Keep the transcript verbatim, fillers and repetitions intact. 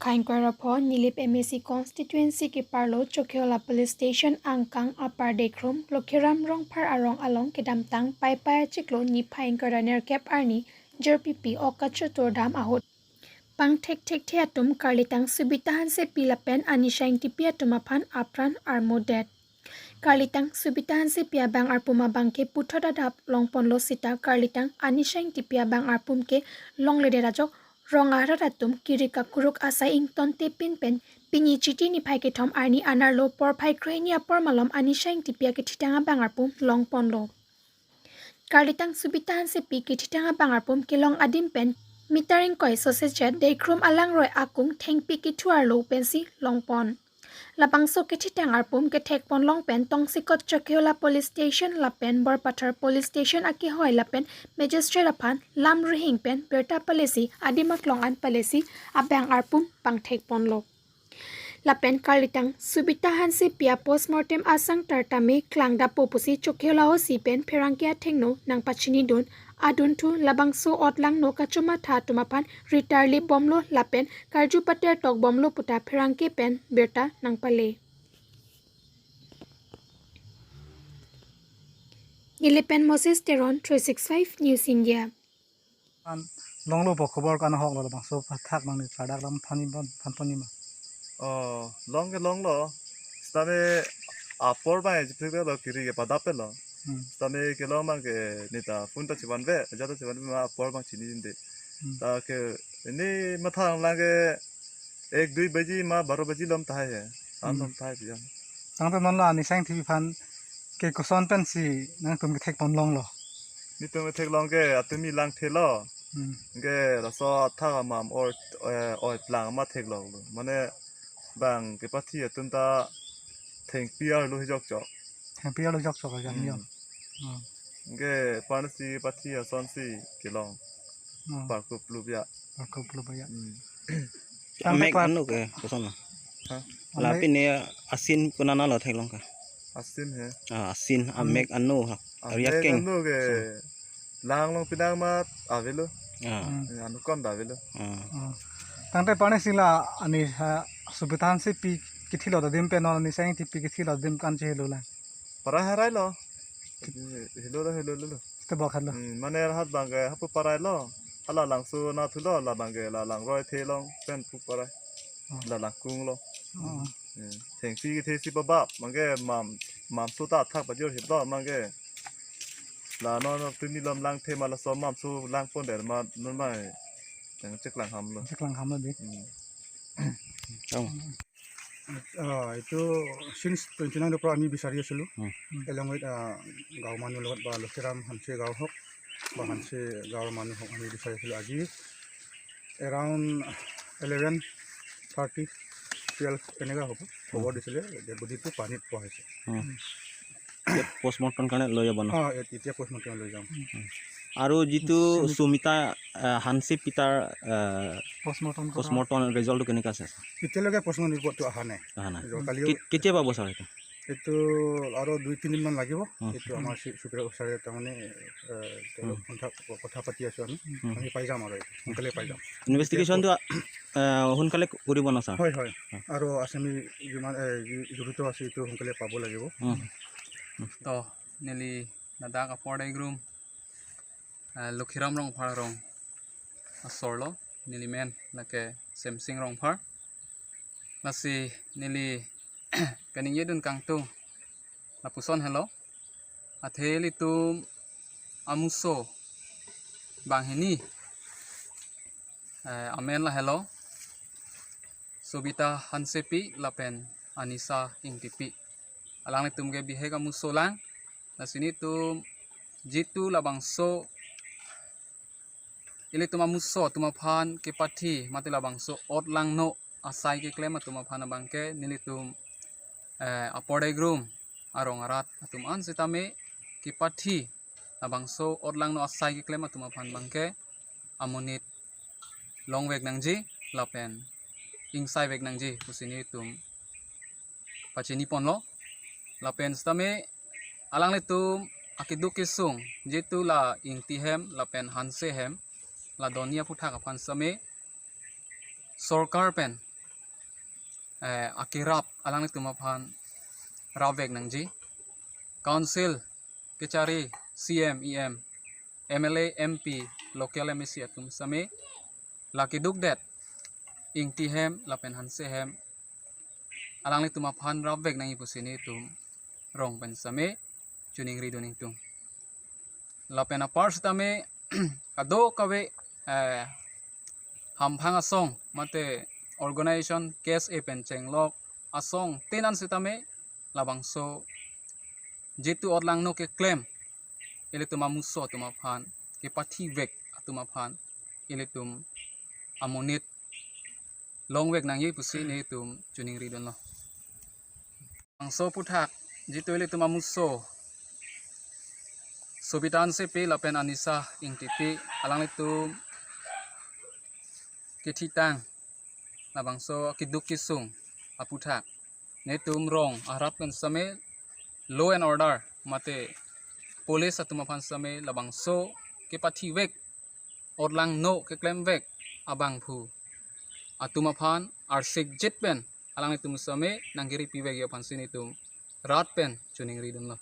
Khaingkoi ra pho Nilip M A C constituency keparlo Chokhehola Police Station angkang Upper Dekrom Lokhiram Rongphar arong along kedamtang Paipai achiklo niphai ingkoi ra nerkep arni jirpipi ok kachotur dam ahut pangthek thekthe atum karlitang Subita Hansepi lapen Anisha Ingtipi atum aphan apran armudet. Karlitang Subita Hansepi abang arpum abangke puthot adap longponlo seta karlitang Anisha Ingtipi abang arpum ke longledet ajok rong arat atum kiri kakuruk asai ingtonte pinpen pini Chiti niphai kethom arni anerlo porphai krehini apor malom Anisha Ingtipi akethitang abang arpum longponlo. Karlitang Subita Hansepi kethitang abang arpum kelong adim pen meter ingkoi sosechet Dekrom alangroi akung thengpi kethu arlo pensi longpon. Labangso kethitang arpum kethekpon long pen tongsekot Chokhehola Police Station lapen Borpathar Police Station akehoi lapen magistrate aphan lam rihing pen birta palesi adim aklong an palesi abang arpum pangthekponlo. Lapen karlitang Subita Hansepi a postmortem asang tartame klangdapo pusi Chokhehola O C pen pherangke athengno nangpachinidun adunthu labangso otlangno kachomatha atum aphan ritarlip bomlo lapen karju pater tok bomlo puta pherangke pen birta nangpale. Nilip pen Moses Teron, three six five News India. An longlo po khobor kan hoklo labangso pathak bang ni ladak lam phani bon phan phani ma. Oh, long ke longlo. Sitame apor bang ejiplik lo kiri ke padap lo. Hmm. Sitame kelong bang ke neta phone ta chivanve, aja ta chivanve ma apor bang chinidunde. Hmm. Ta ke ini mathang lang ke ek dui baji ma baro baji lom tahai he. An Hmm. lom tahai pian. Tangte non la Anisha Ingtipi aphan ke koson pensi nangtum kethekpon longlo. Netum kethek long ke atumi langthelo. Hmm. Ke laso athak amam or, eh, oi plang ma theklonglo. Mane bang kepathi atum ta thengpi arlo hi jokchok. Thengpi arlo jokchok ajan Hmm. yo. Hmm. Ke pansi pathi asonsi kelong. Hmm. Parkup lubya. Parkup lubya. Hmm. Tangte Amek pat- anu ke koson na? Ha? Amek- Lapen ne asin kunana lo theklong ka? Asin he. Ah, asin, amek anu ha. Amek Ariak keng. Anu ke So. Langlong pinang mat avelo. Ah. Hmm. Anu kon da avelo. Ah. Hmm. Tangte pansi la Anisha Subita Hansepi kethilo adim pen non Anisha Ingtipi kethilo adim kan chehelo la. Parai harai lo. Helo lo, helo lo. Te bok helo. Hmm, mane rahat bang ke hapu parai lo. Hala langso nathulo, la bang ke la langroi thelong pen pu parai. Oh. La langkung lo. Oh. Hmm, thengpi kethe si pabap, bang ke mam, mamso ta athak pajor hip lo, bang ke. La non non tuni lom langthe ma laso mamso langpon der ma non ma. Yang cheklang ham lo. Cheklang ham lo de. Hmm. Oh. Ah, এইটো since twenty নাইনৰ পৰা আমি বিচাৰি আছিলোঁ। হুম। Along with, ah, গাঁও মানুহ লগত বা লক্ষীৰাম হানছে গাঁও হওক বা হানছে গাঁৱৰ মানুহ হওক, আমি বিচাৰি আছিলোঁ। আজি এৰাউণ্ড ইলেভেন থাৰ্টি, টুৱেলভ এনেকুৱা হ'ব। খবৰ হুম। দিছিলে যে বডিটো পানীত পোৱা হৈছে। হুম। ইয়াত পষ্টমৰ্টম কাৰণে লৈ যাব ন? অ, এ-, এতিয়া পষ্টমৰ্টম লৈ যাম। আৰু যিটো সুমিতা, সুমিতা, আহ, হানছে পিতাৰ, আহ, পষ্টমৰ্টম কৰা। পষ্টমৰ্টম ৰিজাল্টটো কেনেকুৱা আছে? এতিয়ালৈকে পষ্টমৰ্টম ৰিপৰ্টটো অহা নাই। অহা নাই। ৰিজাল্ট কালিও কে-, কেতিয়া পাব ছাৰ এইটো? এইটো আৰু দুই তিনিদিনমান লাগিব। হুম। এইটো আমাৰ চি-, চুপিদাৰ ওচৰে তাৰমানে, আহ, তেওঁলোক হুম। কথা, কথা পাতি আছোঁ আমি। হুম। আমি পাই যাম আৰু এইটো। সোনকালে পাই যাম। ইনভেষ্টিগেশ্যনটো, আহ, সোনকালে কৰিব ন ছাৰ? হয়, হয়। হয়। আৰু আছামী যিমান, এ, যি-, জড়িত আছে, এইটো সোনকালে পাব লাগিব। হুম। To, neli ladak Upper Dekrom, eh, Lokhiram Rongphar arong asor lo, neli men lake Semsing Rongphar. Lasi neli kaningjedun kangtung lapuson helo. Athe ilitum amuso banghini, eh, amen la helo Subita Hansepi lapen Anisha Ingtipi. Alanglitum ke bihek amuso lang. Lasi nelitum jitu labangso ilitum amuso atum aphan kepathi mate labangso otlangno asai keklem atum aphan abangke nelitum, eh, Upper Dekrom arong arat atum an sitame kepathi labangso otlangno asai keklem atum aphan abangke amonit longvek nangji lapen ingsaivek nangji pusi nelitum pachiniponlo. Lapen sitame alanglitum akeduk kesung jitu la Ingti hem lapen Hanse hem la doni aphuthak aphan sitame sorkar pen eh, akerap alanglitum aphan rapvek nangji. Council kechari, C M, E M, M L A, M P, local M A C atum sitame, la keduk det Ingti hem lapen Hanse hem alanglitum aphan rapvek nangji pusi nelitum rong pen sitame choningri dun ingtung. Lapen apar sitame kadokave, eh, hamphang asong mate organization K S A pen chenglok asong tin an sitame labangso jitu otlangno keklem ilitum amuso atum aphan kepathivek atum aphan ilitum amonit longvek nangji pusi nelitum choningri dunlo. Bangso aphuthak jitu ilitum amuso Sobita Hansepi lapen Anisa Ingtipi alanglitum kethitang labangso keduk kesung aphuthak nelitum rong arat pen sitame law and order mate police atum aphan sitame labangso kepathivek otlangno keklemvek abangphu atum aphan arsikjit pen alanglitum sitame nangkeripivekji aphansi nelitum rat pen choningri dunlo.